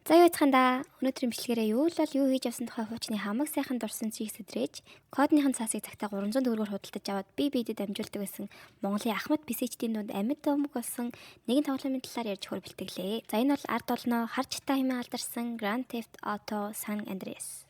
За юу яцхан да. Өнөөдрийн бичлэгээрээ юу л бол юу хийж явсан тухай хуучны хамаг сайхан дурсан чиг сэдрэж, кодныхын цаасыг цагтаа 300 төгрөгөөр худалдаж аваад бие биедэд дамжуулдаг байсан Монголын ахмад PC-чдийн дунд амьд домог болсон нэгэн тоглоомын талаар ярьж өгөхөөр бэлтгэлээ. За энэ бол ард олноо хар чатаа хэмээн алдарсан Grand Theft Auto San Andreas.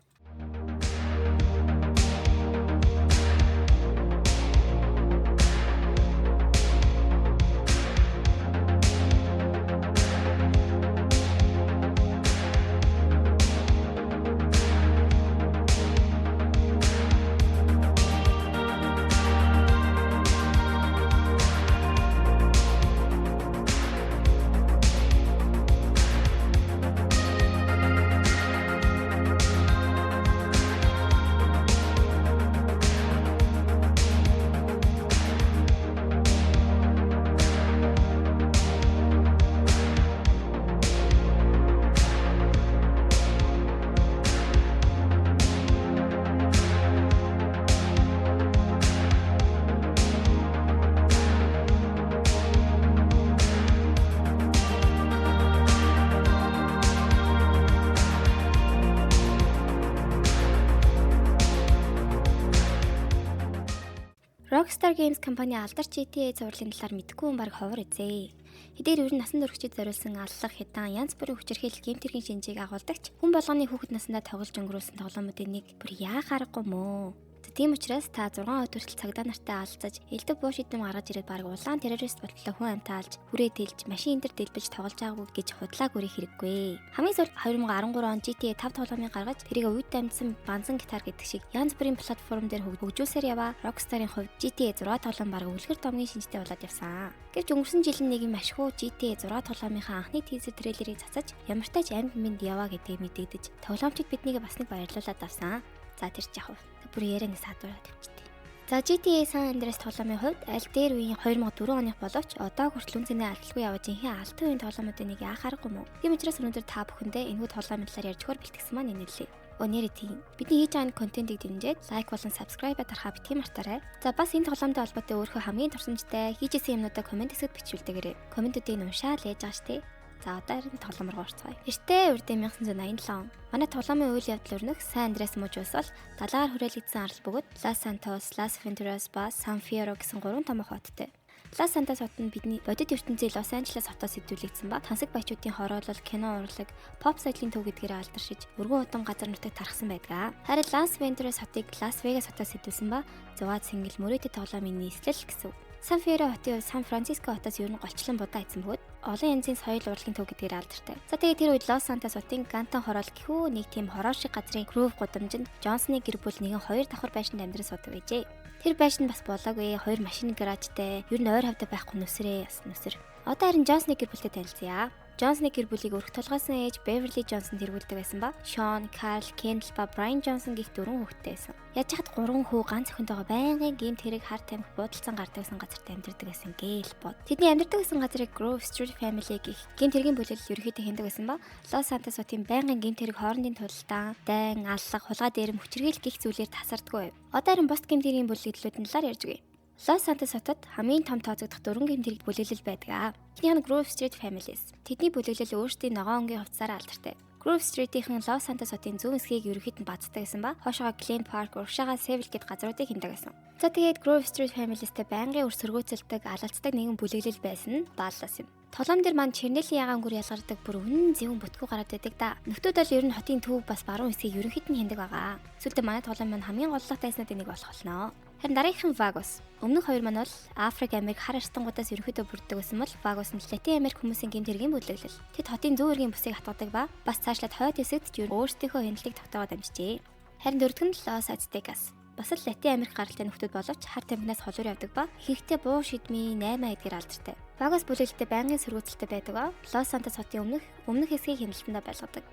Rockstar Games компани алдарч GTA цувралын талаар мэдэхгүй хүн бараг ховор эзээ. Хэдийгээр ер нь насан туршид зориулсан аллах, хятан, янз бүрийн хүчирхийлэл гэмт хэргийн шинжийг агуулдагч хүн болгоны хүүхэд насндаа тоглож өнгөрүүлсэн тоглоомуудын нэг бүр яах аргагүй мөө. Тийм учраас та 6 хүртэл цагдаа нартай алцаж, элдв буу шидэм гаргаж ирээд бараг улаан террорист болтлоо хүн амьтаа алж, хүрээ дэлж, машин энэ төр дэлбэж тоглож байгаагүй гэж худлаа гүрэх хэрэггүй. Хамгийн сүүлд 2013 он GTA 5 тоглоомыг гаргаж, тэрийг үед дамжсан банзан гитар гэдэг шиг янз бүрийн платформ дээр хөгжүүлсээр яваа Rockstar-ын хувьд GTA 6 тоглоом бараг үлгэр домгийн шинжтэй болоод явсан. Гэвч өнгөрсөн жил нь нэг юм ашгүй GTA 6 тоглоомынхаа анхны teaser трейлерыг цацаж, ямартай ч амьд мэнд яваа гэдгийг мэдэгдэж, тоглоомчид биднийг бас нэг баярлуулад авсан. За тэр ч яах вэ? Бүр ярианы саадвараа тавьчихдээ. За GTA San Andreas тоглоомын хувьд аль дээр үеийн 2004 оных боловч одоо хүртэл үн цэнэ алдалгүй явж инхэн алтан үеийн тоглоомуудын нэг яах аргагүй мөн. Тийм учраас өнөөдөр та бүхэндээ энэхүү тоглоомын талаар ярьж өгөхөөр бэлтгэсэн маань энэ нэлээ. Нэрээ тийм. Бидний хийж байгаа энэ контентыг дэмжиж лайк болон subscribe дарахаа битгий мартаарай. За бас энэ тоглоомтой холбоотой өөрийнхөө хамгийн турсамжтай хийж исэн юмнуудаа комент хэсэгт бичүүлдэгээрэй. Комментүүдийг уншаад л ээж байгаа штэ. За одоо харин тоглоом руу орцгоё. Эртээ урдын 1987 он. Манай тоглоомын үйл явдал өрнөх Сан Андреас мужи улс бол далайгаар хүрээлэгдсэн арал бөгөөд Лас Сантос, Лас Вентурас ба Сан Фиеро гэсэн гурван томоохон хоттой. Лас Сантос хот нь бидний бодит ертөнцийн Лос Анжелес хотоос хэдүүлэгдсэн ба тансаг баячуудын хороолол, кино урлаг, поп соёлын төв гэдгээр алдаршиж, өргөн удам газар нутагт тархсан байдаг. Харин Лас Вентурас хотыг Лас Вегас хотоос хэдүүлсэн ба зугаа цэнгэл мөрөөдөд тоглоомын нийслэл гэсэн үг. Сан Фиеро хотын хувьд Сан Франциско хотоос ер нь голчлон будаа эзэн бөгөөд олон янзын соёл урлагийн төв гэдгээр алдартай. За тэгээд тэр үед Лос Сантос хотын Гантон хороол гэхүү нэг тийм хороо шиг газрын Грув гудамжинд Джонсны гэр бүл нэгэн хоёр давхар байшинд амьдран суудаг байжээ. Тэр байшин бас болоогүй хоёр машин гаражтай, ер нь ойр хавьд байхгүй нүсрээ бас нүсэр. Одоо харин Джонсны гэр бүлтэй танилцъя. Джонсны гэр бүлийг өрх толгойсон ээж Беверли Джонсон тэргүүлдэг байсан ба Шон, Карл, Кендл ба Брайан Джонсон гэх дөрвөн хүүхэдтэй байсан. Яаж хахад гурван хүү ганц охинтойгоо байнгын гэмт хэрэг хар тамхи буудалцан гардаг гэсэн газарт амьдардаг байсан гээл бод. Тэдний амьдардаг гэсэн газрыг Grove Street Family гэх гэмт хэргийн бүлэглэл ерөнхийдөө хяндаг байсан ба Лос Сантос хотын байнгын гэмт хэрэг хоорондын тулалдаан, дайн, аллах, хулгай дээрэм хүчирхийлэл гих зүйлээр тасардаггүй байв. Одоо харин бусд гэмт хэргийн бүлэглэлүүдийн талаар ярьж өгье. Лос Сантос хотод хамгийн том тооцогдох дөрвөн гэмт хэрэг бүлэглэл байдаг. Эхнийх нь Grove Street Families. Тэдний бүлэглэл өөрсдийн ногоон өнгийн хувцсаараа алдартай. Grove Street-ийн Лос Сантос хотын зүүн хэсгийг ерөнхийд нь баздаг гэсэн ба хойшоогоо Glen Park, урагшаага Seville гэд газруудыг хэмдэг байсан. За тэгээд Grove Street Families-тэй байнгын үр сөргөөцөлдөг, алалцдаг нэгэн бүлэглэл байсан нь Баллас юм. Тоглоом дээр маань чернелийн ягаан гүр ялгардаг бүр үнэн зөвөн бүтгүү гараад байдаг да. Нөхдүүд бол ер нь хотын төв бас баруун хэсгийг ерөнхийд нь хяндаг байгаа. Сүүлдээ манай тоглоом маань хамгийн голлох тайснуудын нэг болох болно. Харин дараагийнх нь Вагос. Өмнөх хоёр маань бол Африк, Америк хар арстангуудаас ерөнхийдөө бүрддэг байсан бол Вагос нь Латин Америк хүмүүсийн гэмт хэргийн бүлэглэл. Тэд хотын зүүн эргийн бүсийг хатгадаг ба бас цаашлаад хойд хэсэгт ч өөрсдийнхөө хяналыг тогтоогоод амжижээ. Харин дөрөвдөг нь Лос Ацтекас. Бас л Латин Америк гаралтай нөхдүүд боловч хар тамхинаас холуур явдаг ба ихэнхдээ буу шидмийн 8 эдгээр алдартай. Вагос бүлэглэлтэй байнгын сөргөөцөлтэй байдаг ба Лос Сантос хотын өмнөх хэсгийг хяналтандаа байлгадаг.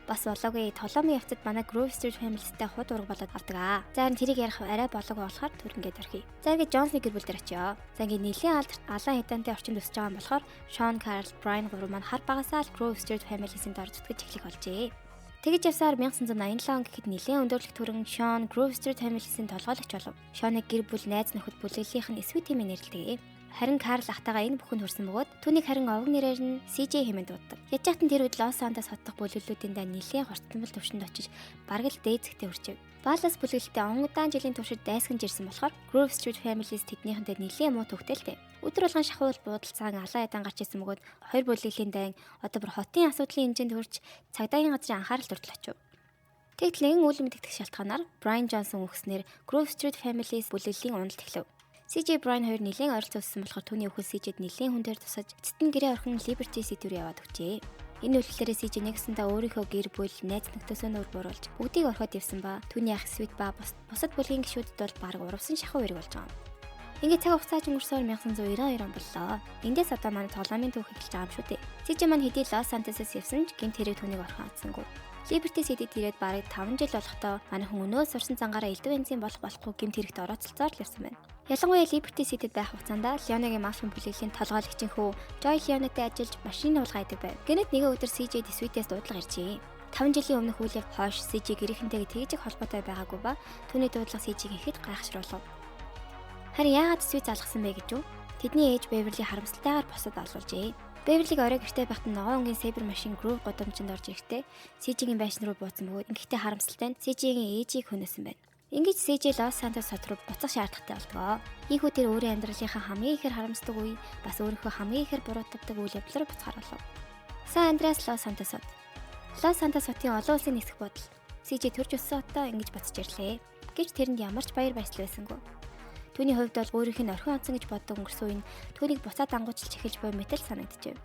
Бас болоогүй тоглоомын явцад манай Grove Street Families-тэй худ ураг болоод авдаг аа. За харин тэрийг ярих арай болоог болохоор түр ингээд орхий. За ингээд Джонсны гэр бүл дээр очиё. За ингээд нэлийн алдарт алан хитантай орчинд өсөж байгаа юм болохоор Шон, Карл, Брайан гурав маань хар багасаа л Grove Street Families-ийн дор зүтгэж эхлэх болжээ. Тэгэж явсаар 1987 он гэхэд нэлээд өндөрлөх төрөн Шон Grove Street Families-ийн толгойлогч болов. Шоныг гэр бүл найз нөхөд бүлэглэлийнх нь эсвэ тэмээ нэрлэдэг. Харин Карл ахтайгаа энэ бүхэнд хүрсэн бөгөөд түүнийг харин овог нэрээр нь CJ хэмээн дууддаг. Яаж яхад тэр үед Лос Сантос хот дахь бүлэглэлүүдийн дай нэлээд хурцтамбал төвшөнд очиж бараг л дээдсэгтээ хүрчээ. Баллас бүлэглэлтэй онгодаан жилийн туршид дайсагнаж ирсэн болохоор Grove Street Families тэднийхэнтэй нэлээд муу төвхтэлтэй. Өдөр болгон шахуул буудалцаан алаан ядан гарч исэн бөгөөд хоёр бүлэглэлийн дайн одоо бүр хотын асуудлын хэмжээнд хүрч цагдаагийн газрын анхаарал хүртэл очив. Тэгтэл нэгэн үл мэдэгдэх шалтгаанаар Брайан Джонсон өгснээр Grove Street Families бүлэглэлийн уналт эхлэв. CJ Брайан хоёр нэлээд ойролцоо өссөн болохоор түүний өхөл CJ-д нэлээд хүн дээр тусаж эцэст нь гэрээ орхин Liberty City рүү яваад өгчээ. Энэ үйлдэлээрээ CJ нэгсэндээ өөрийнхөө гэр бүл, найз нөхдөсөө нүүр буруулж бүгдийг орхиод явсан ба түүний ах Sweet ба бусад бүлгийн гишүүдэд бол бараг урвсан шахуу хэрэг болж байгаа юм. Ингээд цаг хугацаа өнгөрсөөр 1992 он боллоо. Эндээс одоо манай тоглоомын түүх эхэлж байгаа юм шүү дээ. CJ маань хэдий Лос Сантосоос явсан ч гэмт хэрэг түүнийг орхон алдсангүй. Liberty City-д ирээд бараг 5 жил болохдоо манай хүн өнөө сурсан зангаараа элдв янзын болох болохгүй гэмт хэрэгт орооцолцоор л явсан байна. Ялангуяа Liberty City-д байх хугацаанд Леоногийн мафийн бүлэглэлийн толгойлогчийн хүү Joy Leone-тэй ажиллаж машины хулгай хийдэг байв. Гэнэт нэгэн өдөр CJ Sweet-ээс дуудлага иржээ. 5 жилийн өмнөх үйл явц хойш CJ гэрийнхэнтэйгээ тэгж их холбоотой байгаагүй ба түүний дуудлага CJ-г ихэд гайхшруулав. Харин яагаад Sweet залгасан бэ гэж үү? Тэдний ээж Beverly харамсалтайгаар бусад олуулжээ. Беверлиг орой гэртээ байхад ногоон өнгийн Saber машин Groove гудамжинд орж ирэхдээ CJ-гийн байшин руу бууцсан бөгөөд ингэхдээ харамсалтай нь CJ-гийн ээжийг хөнөөсөн байна. Ингэж CJ Лос Сантос хот руу буцах шаардлагатай болдгоо. Ийхүү тэр өөрийн амьдралынхаа хамгийн ихээр харамсдаг үе бас өөрийнхөө хамгийн ихээр буруутгадаг үйл явдал руу буцахаар болов. Сан Андреас Лос Сантос хот. Лос Сантос хотын олон улсын нисэх бодол. CJ төрж өссөн хотоо ингэж буцаж ирлээ. Гэвч тэрэнд ямар ч баяр баясгал байсангүй. Түүний хувьд бол өөрийнх нь орхин онцсон гэж боддог өнгөрсөн үе нь түүнийг буцаад ангуучилж эхэлж буй мэтэл санагдчихэв.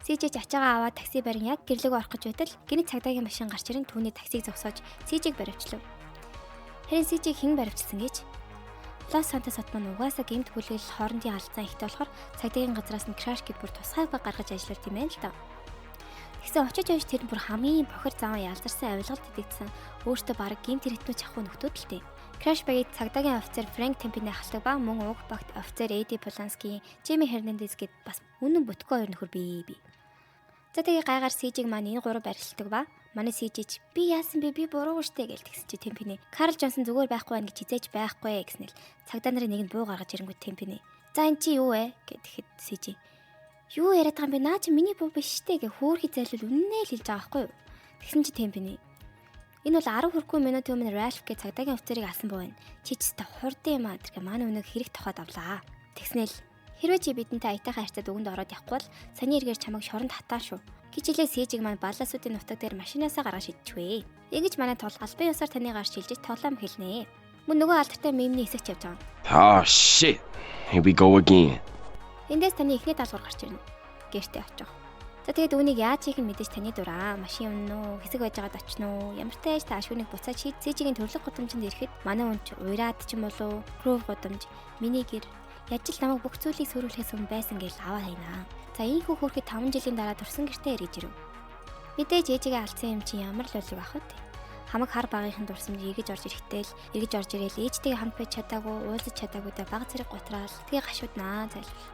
CJ ачаагаа аваад такси барин яг гэрлэгөө орох гэж байтал гэнэт цагдаагийн машин гарч ирэн түүний таксиг зогсоож CJ-г баривчлав. Харин CJ-г хэн баривчилсан гэж? Лос Сантос хот маань угаасаа гэмт хүлээл хоорондын алдсан ихтэй болохоор цагдаагийн газраас нь краш гэд бүр тусгай баг гаргаж ажиллуулд юм байна л да. Тэгсэн очиж явж тэр нь бүр хамгийн бохир заван ялзарсан авилгалд идэгдсэн өөртөө бараг гэмт хэрэгтнүү чахгүй нөхдүүд л дээ. Краш багийг цагдаагийн офицер Фрэнк Темпиний ахалдаг ба мөн уг багт офицер Эди Полански, Жими Хернандес гэд бас үнэн бүтггүй хоёр нөхөр бий бий. За тэгээ гайгаар CJ-г маань энэ гурав барилчдаг ба манай CJ ч би яасан бэ, би буруугүй штэ гэж тэгсэн чи Темпиний. Карл Джонсон зүгээр байхгүй байна гэж хизээж байхгүй гэснээр цагдаа нарын нэг нь буу гаргаж ирэнгүүт Темпиний. За эн чи юу вэ гэхэд CJ юу яриад байгаа юм бэ? Наа чи миний буу биш штэ гэ хөөрхий зайлвал үннээ л хэлж байгаа байхгүй юу? Тэгсэн чи Темпиний. Энэ бол 10 хүрэхгүй минутын өмнө Ральф гэ цагдаагийн офицерыг алсан буу байна. Чи ч өстө хурдан юм аа тэргээ манай өнөг хэрэг тохоод авлаа. Тэгснээл хэрвээ чи бидэнтэй аятайхан харьцаад өгөнд ороод явахгүй бол саний эргээр чамайг шоронд хатаа шүү. Гэж хэлээ CJ-г маань балласуудын нутаг дээр машинаасаа гаргаж шидчихвээ. Ингэж манай тул албан ёсоор таны гар шилжиж тоглоом хэлнэ. Мөн нөгөө алдартай мемний хэсэгч явж байгаа. Oh shit. Here we go again. Эндээс таны эхний даалгавар гарч ирнэ. Гэртээ очих. За тэгээд үүнийг яаж хийх нь мэдээж таны дураа. Машин унна уу, хэсэг байж байгаад очно уу? Ямар ч тааш та ашгүйнийг буцаад шийд. CJ-гийн төрлөг гудамжинд ирэхэд манай хүн ч уйраад ч юм болов, Grove гудамж, миний гэр яаж л намайг бүх зүйлийг сөрүүлэхээс өмнө байсан гэж аваа хайнаа. За ийхүү хөөрхөд 5 жилийн дараа төрсөн гэртээ эргэж ирэв. Мэдээж ээжигээ алдсан юм чи ямар л болов ах вэ? Хамаг хар багийнхан дурсамж эргэж орж ирэхдээ л эргэж орж ирээл ээжтэйгээ хамт байж чадаагүй, уулзаж чадаагүйдээ баг зэрэг гутраал тэгээ гашууднаа зайлвал.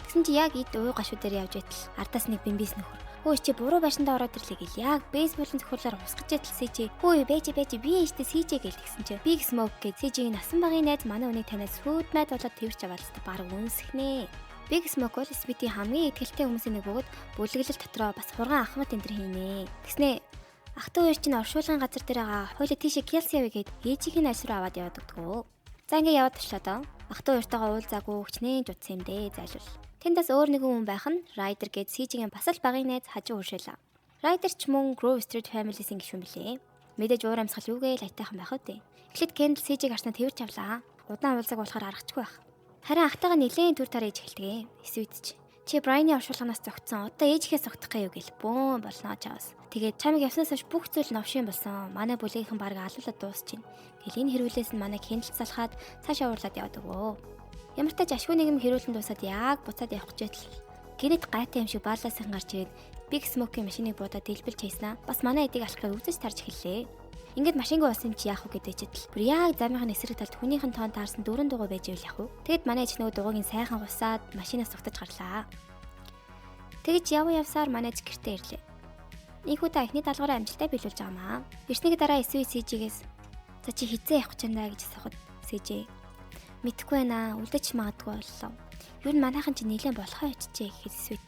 Тэгсэн чи яг эд уу гашуу дээр явж байтал ардаас нэг бимбис нөхөр. Хөөе чи буруу байшиндаа ороод ирлээ гэл яг бейсболын зөхөрлөөр хусгаж ятал CJ. Хөөе байж байж би ээжтэй CJ гэл тэгсэн чи Big Smoke гэж CJ-ийн насан багын найз манай үнийг танаас сүйд майд болоод тэрч аваад л баг үнсэхнэ. Big Smoke бол Sweet-ийн хамгийн итгэлтэй хүмүүсийн нэг бөгөөд бүлэглэл дотроо бас хурган ахмад энэ төр хийнэ. Тэгснэ ах トゥ хоёр чинь оршуулгын газар дээр байгаа хойло тийшээ Кэлси явъя гэд ээжийг нь альс руу аваад яваад өгдгөө. За ингээ яваад тушлаа доо. Ах トゥ хоёртойгоо уулзаагүй хичнээн жудсан юм дээ зайлвал. Тэнд бас өөр нэгэн хүн байх нь Райдер гээд CJ-гийн бас л багын найз хажуу хөршөөлөө. Райдер ч мөн Grove Street Families-ийн гишүүн билээ. Мэдээж уур амьсгал юу гээл аятайхан байх үү. Эхлээд Kendall CJ-г харснаа тэрч авлаа. Удаан уулзаг болохоор аргачихгүй байх. Харин ахтайгаа нэлээд төр тараа иж эхэлдэг. Эсвэл ч чи Брайны оршуулганаас зогтсон. Одоо ээжихээс зогтох гээ юу гэл бөөн болноо чаваас. Тэгээд чамиг явснаас хойш бүх зүйл новшин болсон. Манай бүлгийнхэн бараг алуулаад дуусчихэв. Гэл энэ хэрүүлээс нь манай Kendall залхаад цаашаа уурлаад яваад өгөө. Ямар ч тач ашгүй нэг юм хэрүүлэн дуусаад яг буцаад явах гэж байтал гэнэт гайтай юм шиг баалаасын гарч ирээд Big Smoke-ийн машиныг буудаад дэлбэлж хайснаа. Бас манай эдийг алхахыг үзэж тарж эхэллээ. Ингээд машингүй болсон юм чи яах вэ гэдэг чидэл. Бүр яг замынх нь эсрэг талд хүнийхэн тоон таарсан дөрвөн дугуй байж ивэл яах вэ? Тэгэд манай ээж нөгөө дугуйг нь сайхан хусаад машинаас зугтаж гарлаа. Тэгэж яван явсаар манай ээж гэртээ ирлээ. Ийхүү та эхний даалгавраа амжилттай биелүүлж байгаа маа. Ирснийг дараа SV CJ-гээс за чи хизээ явах гэж байна гэж асуухад CJ мэдэхгүй байна. Үлдэж магадгүй боллоо. Юу н манайхан чи нэлээд болохоо очжээ гэхэд Sweet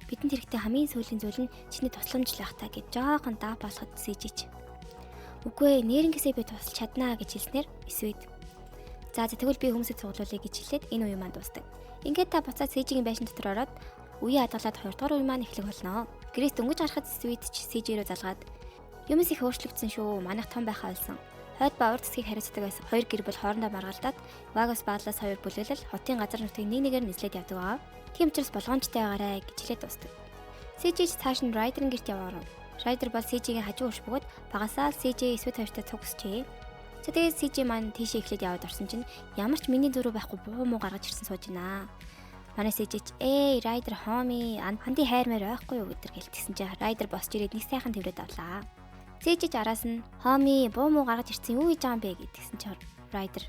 бидэнд хэрэгтэй хамгийн сүүлийн зүйл нь чиний тусламж л байх та гэж жоохон даа болоход CJ ч үгүй ээ, нэрнгээсээ би тусалж чаднаа гэж хэлснээр Sweet за тэгвэл би хүмүүсийг цуглуулъя гэж хэлээд энэ үе маань дуустдаг. Ингээд та буцаад CJ-ийн байшин дотор ороод үе хадгалаад 2 дугаар үе маань эхлэх болно. Гэрээс дөнгөж гарахад Sweet ч CJ рүү залгаад юмс их өөрчлөгдсөн шүү. Манайх том байхаа болсон. Хойд ба урд хэсгийг хариуцдаг байсан. Хоёр гэр бүл хоорондоо маргалдаад Вагос Баалаас хоёр бүлэглэл хотын газар нутгийг нэг нэгээр нислээд явдаг байгаа. Тийм учраас болгоомжтой байгаарай гэж хэлээд дуустдаг. CJ ч цааш нь Райдерын гэрт яваа. Райдер бол CJ-ийн хажуу урш бөгөөд багасаа л CJ Sweet хоёртой цуг өсчээ. За тэгээд CJ маань тийшээ эхлээд яваад орсон чинь ямар ч миний зүрх байхгүй буу муу гаргаж ирсэн сууж байна. Манай CJ ч Райдер homie анди хайр маяр байхгүй юу гэдэр гэлтгсэн чинь Райдер босч ирээд нэг сайхан тэрвэд авлаа. CJ ч араас нь homie буу муу гаргаж ирсэн юу хийж байгаа юм бэ гэдгсэн чинь Райдер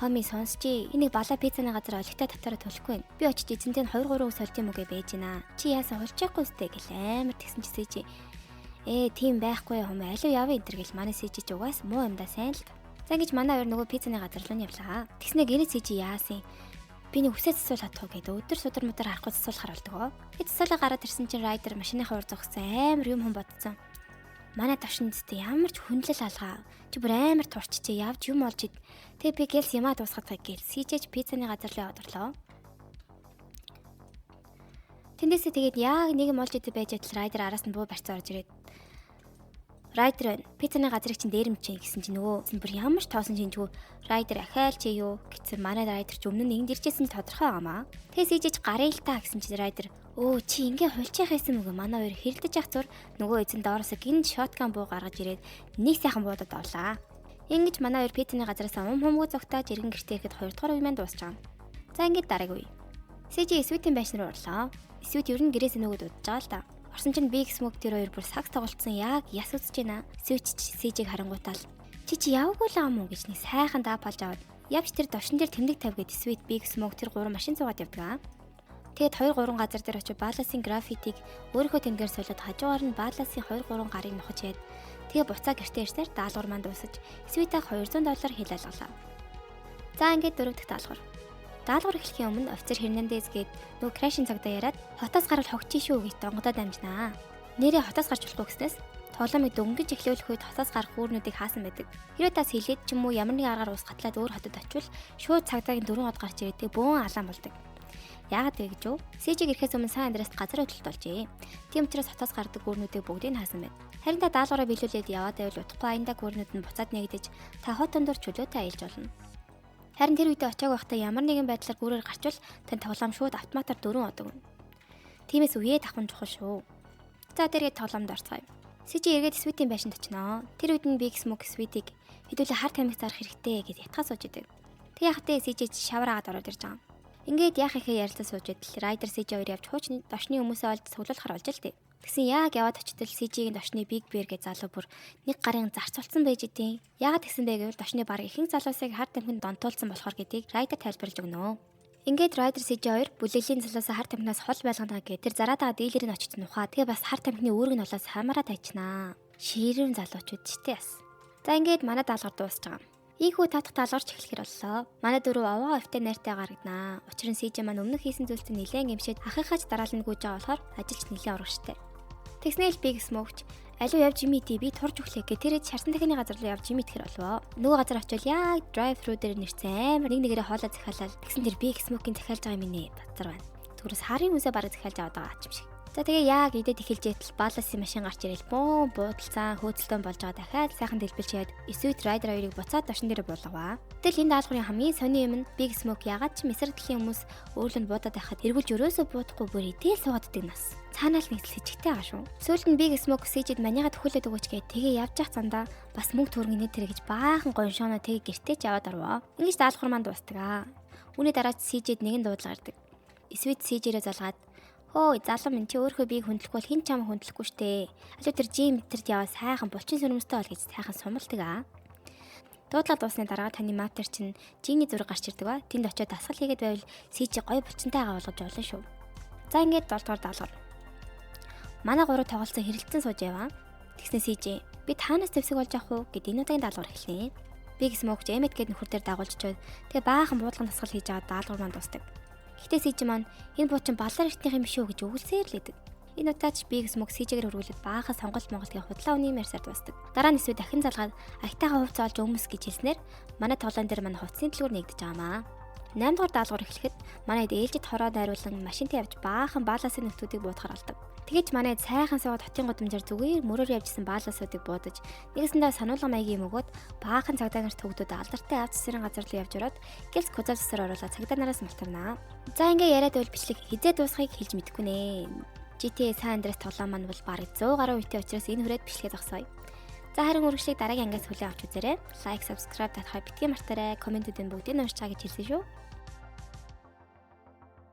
homie сонсчий энийг балаа пиццаны газар олигтой татвараа төлөхгүй байна. Би очиж эзэнтэй 2 3 өс соль юм уу гэ байж гинэ. Чи яасан хулчихгүй сте гэл амар тэгсэн чи CJ тийм байхгүй homie алив явъя энэ төр гэл манай CJ ч угаас муу юмдаа сайн л. За ингэж манай хоёр нөгөө пиццаны газар руу явлаа. Тэгснэ гэрээ CJ яасан би нэг үсээ засуул чадах уу гэдэг өдөр судар мудар харахгүй засуулахар болдог. Би засуулаа гараад ирсэн чинь Райдер машиныхаа ур зогссон амар юм хүн бодсон. Манай товшин зүтэ ямар ч хүндлэл алгаа. Чи бүр амар турччээ явж юм олж ид. Тэгээ би гэлс юмаа дуусгах гээл CJ пиццаны газар руу яваад орлоо. Тэндээсээ тэгээд яг нэг юм олж идэв байж адил Райдер араас нь буу барьцаа орж ирээд Райдер байна. Пиццаны газрыг чинь дээрэмчээ гэсэн чинь нөгөө бүр ямар ч тоосон шинжгүй Райдер ахаал чи юу гэсэн манай Райдер ч өмнө нь нэгд иржсэн тодорхой байгаамаа. Тэгээ CJ ч гарыг л та гэсэн чинь Райдер өө чи ингээ хулчих байсан мөгөө манай хоёр хэрэлдэж явах зур нөгөө эзэн доороос гинт шотган буу гаргаж ирээд нэг сайхан буудад орлаа. Ингэж манай хоёр пиццаны газараас ум хумгүй зогтоож иргэн гэртээ ирэхэд 2 дугаар үе маань дуусч байгаа. За ингээд дараагийн үе. CJ Sweet-ийн байшин руу орлоо. Sweet ер нь гэрээс нөгөөд удаж байгаа л та. Орсон чинь Big Smoke тэр хоёр бүр сагс тоглолцсон яг яс үзэж байна. Sweet ч CJ-г харангуутаал чи явгүй л юм уу гэж нэг сайхан даапалж аваад явж тэр дошин дээр тэмдэг тавь гэд Sweet Big Smoke тэр гурван машин суугаад явдаг. Тэгээд 2 3 газар дээр очив Баласын граффитиг өөрийнхөө тэмдгээр солиод хажуугаар нь Баласын 2 3 гарыг нухаж яад. Тэгээ буцаа гэртээ ирсээр даалгавар маань дуусаж Sweet-ийг $200 хэл алгалаа. За ингээд дөрөв дэх даалгавар. Даалгавар эхлэхийн өмнө офицер Хернандез гээд нөгөө крашийн цагдаа яриад хотоос гарвал хогч шүү гэж донгодоод амжинаа. Нэрээ хотоос гарч болохгүй гэснээс тоглоомыг дөнгөж эхлүүлэх үед хотоос гарах хүүрнүүдийг хаасан байдаг. Хэрвээ та сэлээд ч юм уу ямар нэгэн аргаар ус гатлаад өөр хотод очивол шууд цагдаагийн 4 од гарч ирээд бөөн алаан болдог. Яагаад вэ гэж юу? CJ ирэхээс өмнө Сан Андреаст газар хөдлөлт болжээ. Тийм учраас хотоос гардаг гүрнүүдийг бүгдийг нь хаасан байна. Харин та даалгавраа биелүүлээд яваад байвал удахгүй аяндаа гүрнүүд нь буцаад нэгдэж та хот өндөр чөлөөтэй аялж болно. Харин тэр үедээ очиаг байхдаа ямар нэгэн байдлаар гүрээр гарчвал тань тоглоом шууд автоматар 4 од өгнө. Тиймээс үеэ давах нь чухал шүү. За тэргээд тоглоомд орцгоё. CJ эргээд Sweet-ийн байшинд очино. Тэр үед нь Big Smoke Sweet-ийг хэдүүлээ хар тамхи зарах хэрэгтэй гэж ятгаа сууж идэг. Тэг яхад CJ шавар агаад ороод ирж байгаа. Ингээд яах ихээ ярилцаа сууж идэл Райдер CJ хоёр явж хууч дошны хүмүүсээ олж цуглуулахар болж л дээ. Тэгсэн яг яваад очтол CJ-ийн дошны Big Bear гэж залуу бүр нэг гарын зарцуулсан байж идэв. Яагаад тэгсэн бэ гэвэл дошны баг ихэнх залуусыг хар тамхинд донтуулсан болохоор гэдгийг Райдер тайлбарлаж өгнө. Ингээд Райдер CJ хоёр бүлэглэлийн залуусаа хар тамхинаас хол байлгана гэх тэр зараад байгаа дилерийг очиж нухаа. Тэгээ бас хар тамхины үүрэг нь болоод самараа тайчнаа. Ширүүн залуучууд ч тэ бас. За ингээд манай даалгавар дуусч байгаа. Ийхүү татах даалгаварч эхлэхэр боллоо. Манай дөрөв овоо овтой найртай гарагданаа. Учир нь CJ маань өмнөх хийсэн зүйлсээ нэлээд гэмшээд ахыхаач дараалан гүйж байгаа болохоор ажиллаж нэлээд урагштай. Тэгснээл Big Smoke алив явж юм идэ би турж өглөө гэх тэр шарсан дахины газар руу явж юм идэхэр болвоо. Нөгөө газар очивол яг drive thru дээр нэрсэн амар нэг нэгээрээ хоолой захиалал тэгсэн тэр Big Smoke-ийн захиалж байгаа юм нэ базар байна. Түрээс харын хүнсээ бараг захиалж аваад байгаа юм шиг. За тэгээ яг идээд эхэлж ятал Баласын машин гарч ирэл бөөн буудалцсан хөөцөлтөн болж байгаа дахиад сайхан дэлбэлж яад Sweet Rider хоёрыг буцаад дошин дээр буулгаваа. Гэтэл энэ даалгаврын хамгийн сони юм нь Big Smoke ягаад ч эсрэг талын хүмүүс өөрлөнд буудаад байхад эргүүлж өрөөсөө буудахгүй бүр идээл суугаад идэг нас. Цаанаа л нэг сэжигтэй байгаа шүү. Сүүлд нь Big Smoke CJ-д манига төхөөлөд өгөөч гэ тэгээ явж явах замдаа бас мөнгө төгрөг нэ тэр гэж баахан гоншооно тэгээ гэртээ ч яваад орвоо. Ингэж даалгавар маань дуустдаг аа. Үүний дараа CJ-д нэгэн дуудлага ирдэг. Sweet CJ-рээ залгаад хөө залуу минь чи өөрөө биеийг хүндлэхгүй бол хэн ч чамайг хүндлэхгүй штэ. Алуу тэр жим тэрт яваа сайхан булчин сүрмстэй бол гэж сайхан сумалдаг аа. Дуудлага дуусны дараа таны мап дээр чинь жиний зураг гарч ирдэг ба. Тэнд очиод дасгал хийгээд байвал CJ гоё булчинтайгаа болгож болно шүү. За ингээд 7 дугаар даалгавар. Манай гурав тоглолцсон хэрэлцэн сууж яваа. Тэгснэ CJ би таанаас зэвсэг болж авах уу гэд энэ удаагийн даалгавар эхэлнэ. Big Smoke Emmet гэд нөхөр дээр дагуулж очиод тэгээ баахан буудлага дасгал хийж байгаа даалгавар маань дуустдаг. Гэхдээ CJ маань энэ буу чинь балар эртнийх юм шүү гэж өгүүлсээр л идэг. Энэ удаач Big Smoke CJ-гээр хөрвүүлээд баахан сонголт Монголын худлаа үний ярьсаар дуустдаг. Дараа нь эсвэл дахин залгаад агтайхаа хувцас олж өмс гэж хэлснээр манай тоглоом дээр манай хувцсны дэлгүүр нэгдэж байгаамаа. 8 дугаар даалгавар эхлэхэд манай ээлжид хороо найруулан машинтай явж баахан баалаасын нөхдүүдийг буудахар алдаг. Тэгэж манай сайхан суугаад хотын гудамжаар зүгээр мөрөөр явжсэн баалаасуудыг буудаж нэгэсэндээ сануулга маягийн юм өгөөд баахан цагдаа нарт хөгдүүд алдартай авц засрын газар руу явж ороод гэлс кузав засаар оруулаад цагдаа нараас малтарнаа. За ингээ яриад байвал бичлэг хизээ дуусахыг хэлж мэдэхгүй нэ. GTA San Andreas тоглоом маань бол бараг 100 гаруй үетэй учраас энэ хүрээд бичлэгээ зогсооё. За харин үргэлжлэг дараагийн ангиас хүлээн авч үзээрэй. Лайк, subscribe татахаа битгий мартаарай. Комментүүдийн бүгдийг уншиж байгаа гэж хэлсэн шүү.